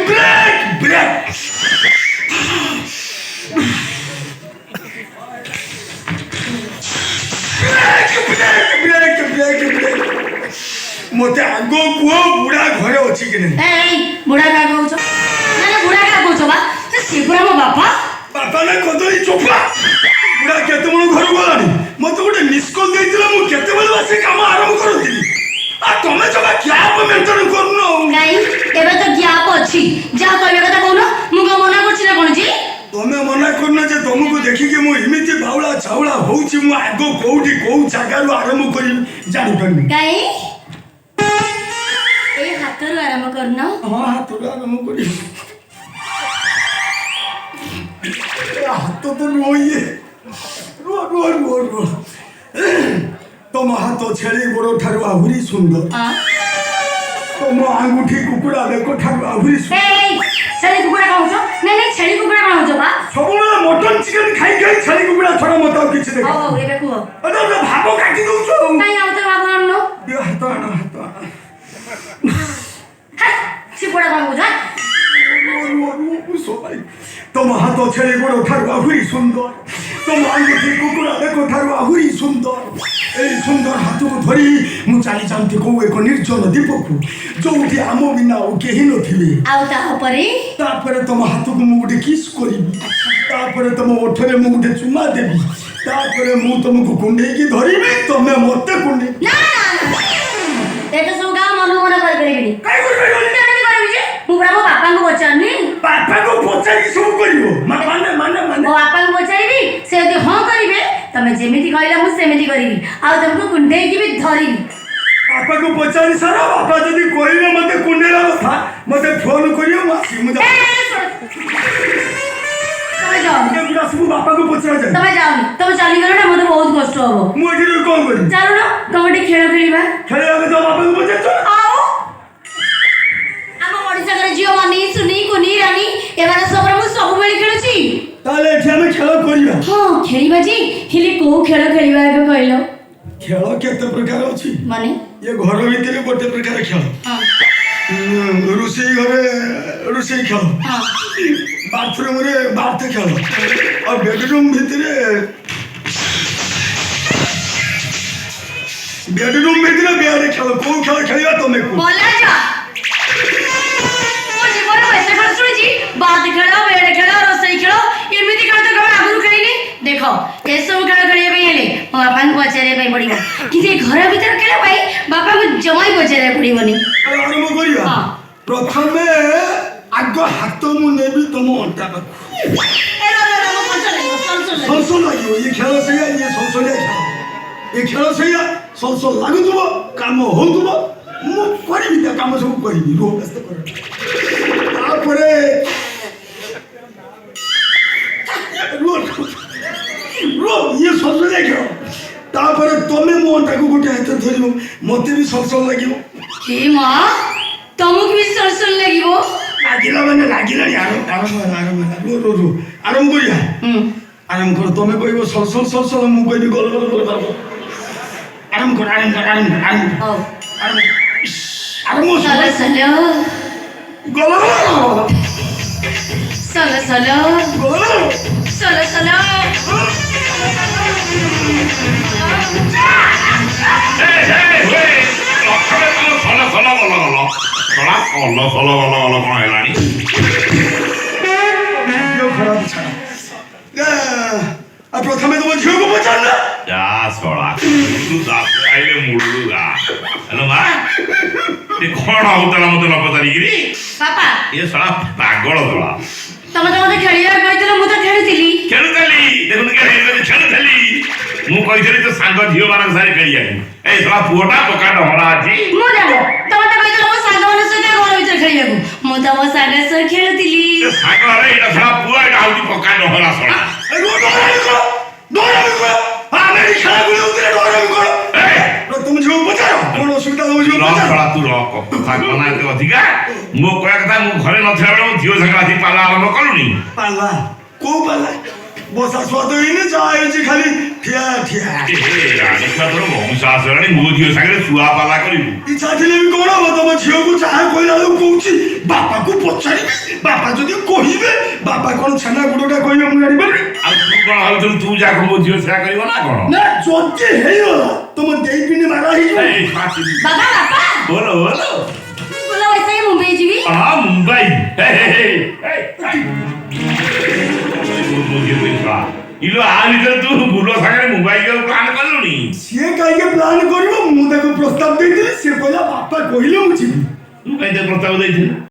Brake, brake. Brake, brake, brake, brake, brake. ମତେ ଆଗ କୁହ, ବୁଢା ଘରେ ଅଛି କି ନାହିଁ? ଏଇ, ବୁଢା କାହା କହୁଛ? ନା ନା, ବୁଢା କାହା କହୁଛ ବା? ସେ ପୁରା ମୋ ବାପା। ବାପା ନା କଦଳୀ ଚୋପା? ବୁଢା କେତେବେଳୁ ଘରକୁ ଗଲାଣି। ମତେ ଗୋଟେ ମିସ୍ କଲ୍ ଦେଇଥିଲା, ମୁଁ କେତେବେଳେ ଆସି କାମ ଆରମ୍ଭ କରନ୍ତିନି। ଆଉ ତମେ ଜମା ଗ୍ୟାପ୍ ମେଣ୍ଟେନ କରୁନ ଆଉ। କାଇଁ, ଏବେ ତ ଗ୍ୟାପ୍ ଅଛି। ଯାହା କହିବା କଥା କହୁନ, ମୁଁ କଣ ମନା କରୁଛି ନା କଣ ଯେ? ତମେ ମନା କରୁନ ଯେ, ତମକୁ ଦେଖିକି ମୁଁ ଏମିତି ବାଉଳା ଚାଉଳା ହଉଛି, ମୁଁ ଆଗ କୋଉଠି କୋଉ ଜାଗାରୁ ଆରମ୍ଭ କରିବି ଜାଣିପାରୁନି। କାଇଁ, ଏଇ ହାତରୁ ଆରମ୍ଭ କରୁନ। ହଁ, ହାତରୁ ଆରମ୍ଭ କରିବି। ଏ ହାତ ତ ନୁହଁ ଇଏ। ରୁହ, ରୁହ, ରୁହ, ରୁହ। ତମ ହାତ ଛେଳି ଗୋଡ଼ ଠାରୁ ଆହୁରି ସୁନ୍ଦର। ତମ ଆଙ୍ଗୁଠି କୁକୁଡ଼ା ବେକ ଠାରୁ ଆହୁରି ସୁନ୍ଦର। ଏଇ, ଛେଳି କୁକୁଡ଼ା କହୁଛ? ନାଇଁ ନାଇଁ, ଛେଳି କୁକୁଡ଼ା କଣ ହଉଛ ବା? ସବୁବେଳେ ମଟନ ଚିକେନ ଖାଇ ଖାଇ ଛେଳି କୁକୁଡ଼ା ଛଡ଼ା ମତେ ଆଉ କିଛି ଦେଖା ହଉ ହଉ, ଏବେ କୁହ। ଆରେ, ଆରେ, ଭାବ କାଟି ଦଉଛୁ ଆଉ। କାଇଁ, ଆଉ ତ ଭାବ ଆଣୁନ। ଦିଅ, ହାତ ଆଣ, ହାତ ଆଣ। ସିପୋଡ଼ା କଣ କହୁଛ? ରୁହ, ରୁହ, ରୁହ, ମୁଁ ସବାଇ। ତମ ହାତ ଛେଳି ଗୋଡ଼ ଠାରୁ ଆହୁରି ସୁନ୍ଦର, ତମ ଆଙ୍ଗୁଠି କୁକୁଡ଼ା ବେକ ଠାରୁ ଆହୁରି ସୁନ୍ଦର। ଏଇ ସୁନ୍ଦର ହାତକୁ ଧରି ମୁଁ ଚାଲି ଯାଆନ୍ତି କୋଉ ଏକ ନିର୍ଜନ ଦ୍ୱୀପକୁ, ଯୋଉଠି ଆମ ବିନା ଆଉ କେହି ନଥିବେ। ଆଉ ତାପରେ? ତାପରେ ତମ ହାତକୁ ମୁଁ ଗୋଟେ କିସ୍ କରିବି, ତାପରେ ତମ ଓଠରେ ମୁଁ ଗୋଟେ ଚୁମା ଦେବି, ତାପରେ ମୁଁ ତମକୁ କୁଣ୍ଡେଇକି ଧରିବି, ତମେ ମତେ କୁଣ୍ଡେଇ ନା ନା, ଏତେ ସବୁ କାମ ମନକୁ ମନ କରିପାରିବିନି। କାଇଁ କରିପାରିବନି? କେମିତି କରିବି ଯେ? ମୁଁ ପୁରା ମୋ ବାପାଙ୍କୁ ପଚାରୁନି। ବାପାକୁ ପଚାରିକି ସବୁ କରିବ? ମାନେ ମାନେ ମାନେ? ମୋ ବାପାଙ୍କୁ ପଚାରିବି, ସେ ଯଦି ହଁ କରିବେ, ତମେ ଯେମିତି କହିଲ ମୁଁ ସେମିତି କରିବି, ଆଉ ତମକୁ କୁଣ୍ଢେଇକି ବି ଧରିବି। ବାପାକୁ ପଚାରି ସାର, ବାପା ଯଦି କହିବେ ମତେ କୁଣ୍ଡେଇବା କଥା, ମତେ ଫୋନ କରିବ, ମୁଁ ଆସିବି। ମୁଁ ଏ, ଏ, ଶୁଣ। ତମେ ଯାଅନି। ଏଗୁଡ଼ା ସବୁ ବାପାକୁ ପଚରା ଯାଏ। ତମେ ଯାଅନି। ତମେ ଚାଲିଗଲେ ନା ମତେ ବହୁତ କଷ୍ଟ ହବ। ମୁଁ ଏଠି ରହି କଣ କରିବି? ଚାଲୁନ, କଣ ଗୋଟେ ଖେଳ ଖେଳିବା। ଖେଳିବାକୁ ତ ବାପାକୁ ପଚାରୁଛ? ଆଉ ଆମ ମଣିଷ ଘରେ ଝିଅ ମନି, ସୁନି, କୁନି, ରାନୀ, ଏମାନେ ସବୁରେ ମୁଁ ସବୁବେଳେ ଖେଳୁଛି। ତାହେଲେ ଏଠି ଆମେ ଖେଳ କରିବା? ହଁ, ଖେଳିବା ଯେ, ହେଲେ କୋଉ ଖେଳ ଖେଳିବା ଏବେ କହିଲ? ଖେଳ କେତେ ପ୍ରକାର ଅଛି। ମାନେ? ଇଏ ଘର ଭିତରେ ଗୋଟେ ପ୍ରକାର ଖେଳ। ରୋଷେଇ ଘରେ ରୋଷେଇ ଖେଳ। ବାଥରୁମରେ ବାଥ ଖେଳ, ଆଉ ବେଡରୁମ ଭିତରେ, ବେଡରୁମ ଭିତରେ ବେଡ ଖେଳ। କୋଉ ଖେଳ ଖେଳିବା ତମେ କୁହ। ମଲା ଯା, ମୋ ଜୀବନରେ ମୁଁ ଏତେ ଖେଳ ଶୁଣିଛି, ବାଥ ଖେଳ, ବେଡ ଖେଳ, ରୋଷେଇ ଖେଳ, ଏମିତି ଖେଳ ତ କେବେ ଆଗରୁ ଖେଳିନି। ଦେଖ, ଏସବୁ ଖେଳ ଖେଳିବା ପାଇଁ ହେଲେ ମୋ ବାପାଙ୍କୁ ପଚାରିବା ପାଇଁ ପଡିବ, କିନ୍ତୁ ଏ ଘର ଭିତର ଖେଳ ପାଇଁ ବାପାଙ୍କୁ ଜମା ବି ପଚାରିବାକୁ ପଡିବନି। ଖେଳ ଆରମ୍ଭ କରିବା। ହଁ। ପ୍ରଥମେ ଆଗ ହାତ ମୁଁ ନେବି ତମ ଅଣ୍ଟା ପାଖକୁ। ଏ ର, ର, ର, ମୋ ସଲସଲ ଲାଗିବ, ସଲସଲ ଲାଗିବ। ସଲସଲ ଲାଗିବ। ଇଏ ଖେଳ ସେଇଆ, ଇଏ ସଲସଲିଆ ଖେଳ। ଏ ଖେଳ ସେଇଆ, ସଲସଲ ଲାଗୁଥିବ, କାମ ହଉଥିବ। ମୁଁ କରିବି, ତା କାମ ସବୁ କରିବି, ରୁହ, ବ୍ୟସ୍ତ କର। ତାପରେ ରୁହ, ରୁହ, ଇଏ ସଲସଲିଆ ଖେଳ। ତାପରେ ତମେ ମୋ ଅଣ୍ଟାକୁ ଗୋଟେ ହାତ ଧରିବ, ମତେ ବି ସଲସଲ ଲାଗିବ। ଏ ମା, ତମକୁ ବି ସଲସଲ ଲାଗିବ? ଲାଗିଲା ମାନେ ଲାଗିଲାଣି। ଆରମ୍ଭ, ଆରମ୍ଭ ହେଲା, ଆରମ୍ଭ ହେଲା। ରୁହ, ରୁହ, ରୁହ, ଆରମ୍ଭ କରିବା। ଆରମ୍ଭ କର। ତମେ କହିବ ସଲସଲ ସଲସଲ, ମୁଁ କହିବି ଗଲ ଗଲ ଗଲ ଗଲ। ଆରମ୍ଭ କର, ଆରମ୍ଭ କର, ଆରମ୍ଭ କର, ଆରମ୍ଭ କର। ହଉ। ଆରମ୍ଭ, ଇସ୍, ଆରମ୍ଭ। ସଲ ସଲ। ଗଲ ଗଲ ଗଲ। ସଲ ସଲ। ଗଲ ଗଲ। ସଲ ସଲ। ପ୍ରଥମେ ତମ ସଲ ସଲ ଗଲ ଗଲ, ଶଳା ସଲ ସଲ ଗଲ ଗଲ କଣ ହେଲାଣି? ଝିଅ ଖରାପ, ଛାଡ଼। ଆଉ ପ୍ରଥମେ ତମ ଝିଅକୁ ପଚାରୁନ। ଯା ଶଳା, ତୁ ଦାସ ଆଇଲେ ମୁଳୁରୁ ଗା। ହ୍ୟାଲୋ ମା, ଏ କଣ ହଉଥିଲା ମତେ ନ ପଚାରିକିରି? ବାପା। ଏ ଶଳା ପାଗଳ ଶଳା। ତମେ ତ ମତେ ଖେଳିବାକୁ କହିଥିଲ, ମୁଁ ତ ଖେଳୁଥିଲି। ଖେଳୁଥିଲି, ଦେଖୁନୁ ଖେଳି ଖେଳୁଥିଲି। ମୁଁ କହିଥିଲି ତୋ ସାଙ୍ଗ ଝିଅ ମାନଙ୍କ ସାଙ୍ଗରେ ଖେଳିବାକୁ, ଏଇ ଶଳା ପୁଅଟା ପକା ଡହରା ଅଛି। ମୁଁ ଜାଣେ, ତମେ ତ କହିଥିଲ ମୋ ସାଙ୍ଗମାନଙ୍କ ସହିତ ଘର ଭିତରେ ଖେଳିବାକୁ, ମୁଁ ତ ମୋ ସାଙ୍ଗ ସହ ଖେଳୁଥିଲି। ଏ ସାଙ୍ଗ ହେଲେ ଏଇଟା ଶଳା ପୁଅ, ଏଇଟା ହଉଛି ପକା ଡହରା ଶଳା। ଏ ରୁହ, ଡରାମି କର, ଡରାମି କର। ଆମେ ଏଠି ଖେଳା ଖେଳି ହଉଥିଲେ, ଡରାମି କର। ଏ ତମ ଝିଅକୁ ପଚାର କଣ ଅସୁବିଧା ହଉଛି। ର ପଚାର। ଶଳା, ତୁ ର, କଥା କହନା ଏତେ ଅଧିକା। ମୋ କହିବା କଥା, ମୁଁ ଘରେ ନଥିଲା ବେଳେ ମୋ ଝିଅ ସାଙ୍ଗରେ ଆସି ପାଲା ଆରମ୍ଭ କଲୁଣି। ପାଲା? କୋଉ ପାଲା? ବସା ଶୁଆ ତ ହେଇନି, ଯାହା ହେଇଛି ଖାଲି ଠିଆ ଠିଆ। ଏ ହେ, ରାଣୀ ଛୁଆ, ତୋର ବହୁତ ସାହସ ହେଲାଣି, ମୋ ଝିଅ ସାଙ୍ଗରେ ଶୁଆ ପାଲା କରିବୁ? ଇଚ୍ଛା ଥିଲେ ବି କଣ ହବ? ତମ ଝିଅକୁ ଯାହା କହିଲା ବେଳକୁ କହୁଛି ବାପାକୁ ପଚାରିବି। ଯୋଉଟା କହିବ ମୁଁ ଜାଣିପାରିବି। ଆଉ ତୁ କଣ ଭାବୁଥିଲୁ, ତୁ ଯାହା ମୋ ଝିଅ ସେୟା କରିବ ନା କଣ? ନା, ଯଦି ହେଇଗଲା ତମ ଦେଇ ପିଣ୍ଡି ମାରା ହେଇଯିବ। ଏଇ, ଫାସି। ବାବା, ବାପା। ବୋଲ, ବୋଲ। ବୋଲ, ବୈଶାଖୀ ମୁମ୍ବାଇ ଯିବି। ହଁ, ମୁମ୍ବାଇ। ହେ, ହେ, ହେ, ହେ, ହେ। ମୋ ଝିଅ କହିଲି, ଶଳା। ଇଲୋ, ଆ ଭିତରେ ତୁ ଗୁଲ ସାଙ୍ଗରେ ମୁମ୍ବାଇ ଯିବାକୁ ପ୍ଲାନ୍ କଲୁଣି? ସିଏ କାହିଁକି ପ୍ଲାନ୍ କରିବ? ମୁଁ ତାକୁ ପ୍ରସ୍ତାବ ଦେଇଥିଲି, ସିଏ କହିଲା ବାପା କହିଲେ ମୁଁ ଯିବି। ତୁ କାହିଁ ତାକୁ ପ୍ରସ୍ତାବ ଦେଇଥିଲୁ?